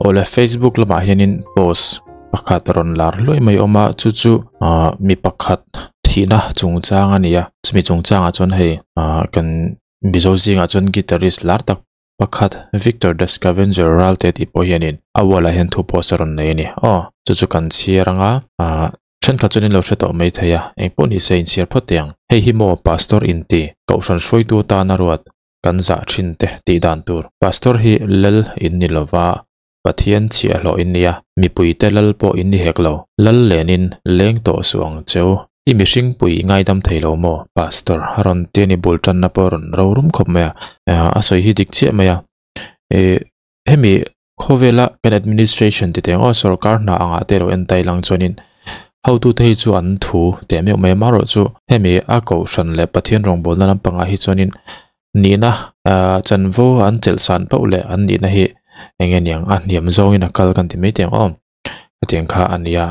Awle Facebook lamah hianin post pakhat rawn lar hluai mai awm a chu chu ahh mi pakhat thihna chungchang a ni a chumi chungchangah chuan hei ahh kan Mizo zingah chuan guitarist lar tak pakhat Victor the Scavenger Ralte tih pawh hianin a wall ah hian thu post a rawn nei a ni aw chu chu kan chhiar anga ahh thenkhat chuan in lo hre tawh mai thei a engpawh ni se inchhiar phawt teh ang hei hi maw pastor inti kohhran hruaitu tana ruat kan zah thin te tih dan tur pastor hi lal in ni lova Pathian chhiahhlawh in nia mipui te lal pawh in ni hek lo lal lenin leng tawh suh ang cheu i mihring pui i ngaidam thei lo maw pastor a rawn ti a ni bul tanna pawh a rawn ro rum khawp mai a a sawi hi dik chiah mai a ih hemi khawvela kan administration ti teng aw sorkar hna angah te lo en tai lang chuanin hotute hi chu an thu teh meuh mai amaherawh chu hemi a kohhran leh Pathian rawngbawlna lampangah hi chuanin nihna ah chanvo an chelh san pauh leh an nihna hi eng nge niang a hniam zawngin a kal kan ti mai teh ang aw khatiang kha a nia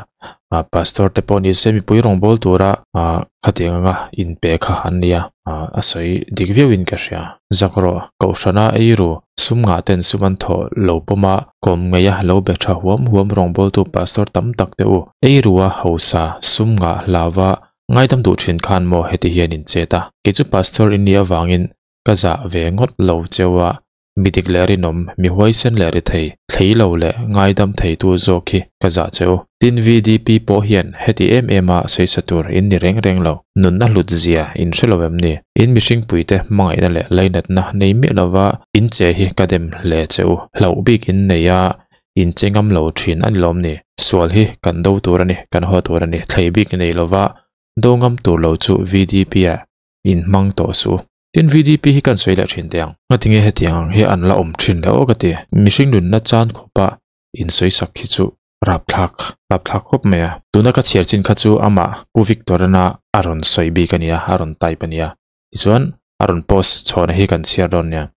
ah pastor te pawh ni se mipui rawngbâwl tura ah khatiang anga inpe kha an nia ah a sawi dik viauin ka hria zak rawh kohhrana ei ru sum ngah ten sum an thawh lo pawm a kawm ngei a lo be tha huam huam rawngbâwltu pastor tam tak te u ei ru a hausa sum ngah hlauva Ngaidam duh thin khan maw heti hian in chet a, kei chu pastor in nih avangin ka zah ve ngawt lo cheu a, mi dik leh rinawm, mi huaisen leh ri thei, thlei lo leh ngaidam theitu zawk hi ka zah cheu. Tin VDP pawh hian heti em em a sawi tur in ni reng reng lo, nunna hlut zia in hre lo em ni? In mihringpuite hmangaihna leh lainatna nei miah lova in che hi ka dem hle cheu, hlauh bik in nei a, In che ngam lo thin a ni lawm ni? Sual hi kan do tur a ni, kan haw tur a ni. Thlei bik nei lova do ngam tur lo chu VDP ah in hmang tawh suh. Tin VDP hi kan sawi leh thin teh ang. Ngatinge hetiang ang hi an la awm thin le aw ka ti. Mihring nunna chan khawpa in sawi sak hi chu rapthlak rapthlak khawp mai a. Tuna ka chhiar chin kha chu amah Pu Victor-ana a rawn sawi bik a nia, a rawn type a nia. Tichuan a rawn post chhawna hi kan chhiar dawn nia.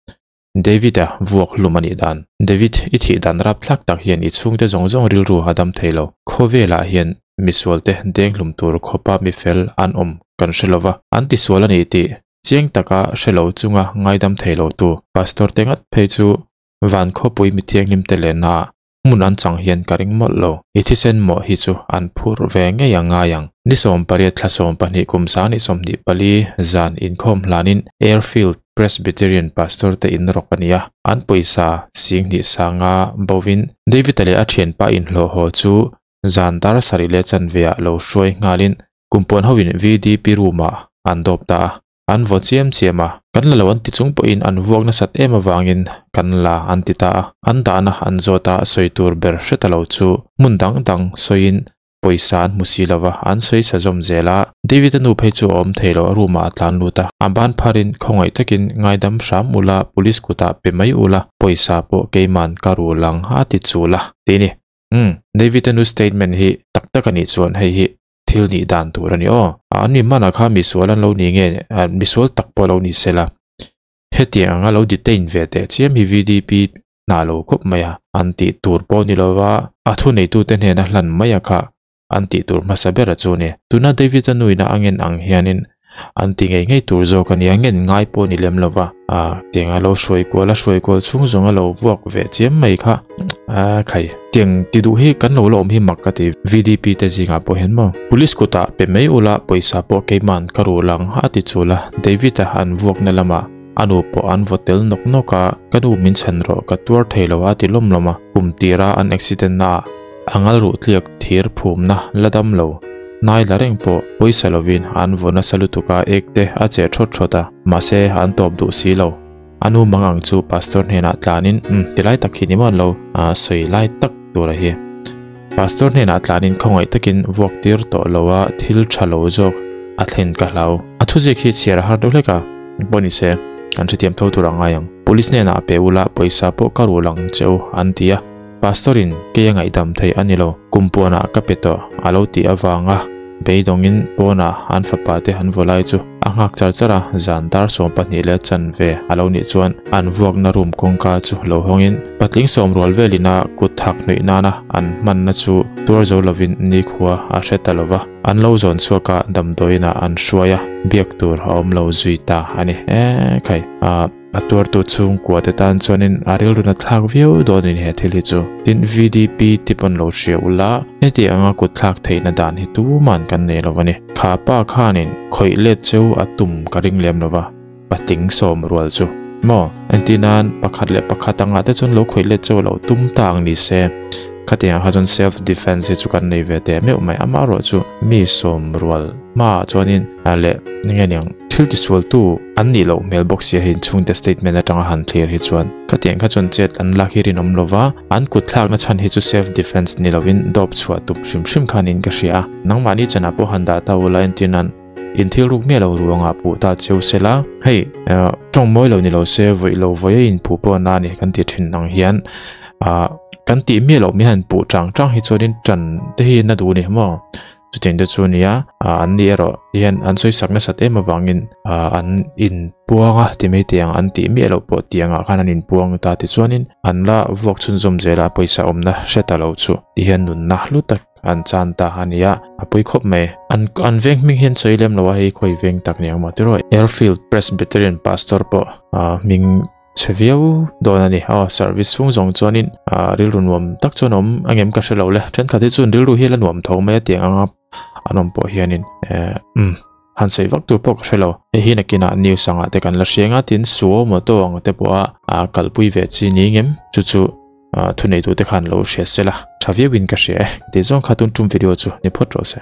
David-a vuak hlum a nih dan. David, i thih dan rapthlak tak hian i chhungte zawng zawng rilru a dam thei lo. Khawvelah hian misualte denghlum tur khawpa mifel an awm kan hre lo va, an tisual a ni tih chiang taka hre lo chunga ngaidam thei lo tu pastor te ngat phei chu van khawpui mithianghlim te lehna hmun an chang hian ka ring mawlh lo. I thisen mawh hi chu an phur ve ngei ang ngai ang. Ni 18 thla 12 kum 2024 zan inkhawm hlanin Airfield Presbyterian Pastor te in rawk a ni a, an pawisa 20 sanga bovin David-a leh a thianpa inhlawh haw chu zan dar sarih leh chanve ah lo hruai nghalin kumpuan hovin VDP room ah an dawp ta a. An vaw chiam chiam a, kan la lo an ti chung pawhin an vuak nasat em avangin kan la an ti ta a. An dahna an zawt a, sawi tur ber hre ta lo chu hmun dang dang sawiin pawisa an hmu si lo va, an sawi sa zawm zel a. David-a nu phei chu a awm thei lo, a room ah a tlan lut a. A ban pharin khawngaih takin ngaidam hram ula, police kutah pe mai ula, pawisa pawh keiman ka rul ang a ti chul a, ti ni. Umm, David-a nu statement hi tak tak a nih chuan hei hi thil nih dan tur a ni aw. An mi hmanah kha misual an lo ni nge misual tak pawh lo ni sela. Hetiang anga lo detain ve teh chiam hi VDP hna lo khawp mai a, an tih tur pawh ni lova a thuneitute hnena hlan mai a kha an tih tur hmasa ber a chu ni. Tuna David-a nuina a ngen ang hianin an ti ngei ngei tur zawk a nia, ngen ngai pawh ni lem lova a tiang a lo hruai kual a hruai kual chhung zawng a lo vuak ve chiam mai kha a khai tiang ti duh hi kan lo la awm hi mak ka ti VDP te zingah pawh hian maw police kutah pe mai ula pawisa pawh keiman ka rul ang a ti chul a David a an vuak na lamah a nu pawh an vaw tel nawk nawk a ka nu min chhan rawh ka tuar thei lo a ti lawm lawm a kum tira an accident na ah A ngal ruh tliak thir phumna la dam lo. Hnai la reng pawh pawisa lovin an vaw nasa lutuk a ek te a che thawt thawt a, mahse an tawp duh si lo. A nu mang ang chu pastor hnenah tlanin umm tilai tak hi ni maw lo sawi lai tak tur a hi. Pastor hnenah tlanin khawngaih takin vuak tir tawh lo a thil tha lo zawk a thlen ka hlau. A thuzik hi chhiar a har deuh hlek a, pawh ni se kan hrethiam tho tur a ngai ang. Police hnenah pe ula pawisa pawh ka rul ang che u an ti a. Pastor-in kei a ngaihdam theih a ni lo, kum puanah ka pe tawh a lo tih avanga beidawngin pawnah an fapa te an vaw lai chu A nghak char char a, zan dar 12 leh chanve a lo nih chuan an vuakna room kawngka chu lo hawngin patling sawm rual velina kut thak hnuih nana an hmanna chu tuar zo lovin nikhua a hre ta lova. An lo zawn chhuak a, damdawiin ah an hruai a, biak tur a awm lo zui ta a ni. Eee khai, ah a tuartu chhungkua te tan chuanin a rilru na thlak viau dawnin he thil hi chu. Tin VDP te pawn lo hria ula, heti anga kut thlak theihna dan hi tuman kan nei lo a ni. Kha pa khanin khawih let cheu a tum ka ring lem lova, patling sawm rual chu. Maw? Entir nan pakhat leh pakhat angah te chuan lo khawih let cheu lo tum ta ang ni se. Khatiangah kha chuan self defense hi chu kan nei ve teh meuh mai. Amaherawh chu mi sawm rual hmaah chuanin leh nge niang thil tisualtu an nih loh hmel bawk sia hei inchhungte statement atanga han thlir hi chuan khatiang kha chuan chet an lak hi rinawm lova an kut thlakna chhan hi chu self defense ni lovin dawp chhuah tum hrim hrim khan in ka hria a nangmahni chanah pawh han dah ta ula entir nan in thil ruk miah lo ruangah puh ta cheu sela hei tawng mawi lo ni lo se vawi lo vawi a inpuh pawh na a ni kan ti thin ang hian ah kan tih miah loh mi han puh chang chang hi chuanin tan te hi na duh a ni maw. Chutiang te chu nia, an ni erawh hian an sawi sak nasat em avangin an inpuang a ti mai tiang an tih miah loh pawh tiangah khan an inpuang ta tichuanin an la vuak chhunzawm zel a pawisa awmna hre ta lo chu ti hian nunna hlu tak an chan ta a ni a, a pui khawp mai. An an veng hming hian sawi lem lo a hei khawi veng tak ni ang maw tiraw Airfield Presbyterian Pastor pawh hming Chhe viau dawn a ni. Aw, service chhung zawng chuanin ah rilru nuam tak chuan a awm a ngem ka hre lo le. Thenkhat hi chuan rilru hi a la nuam tho mai a tiang anga an awm pawh hianin eh umm han sawi vak tur pawh ka hre lo. Hei hi nakinah news angah te kan la hria anga tin suo moto ang te pawha ah kalpui ve chi ni ngem chu chu ah thuneitute khan lo hria se la tha viauin ka hria e. Tih zawng kha tun tum video chu ni phawt rawh se.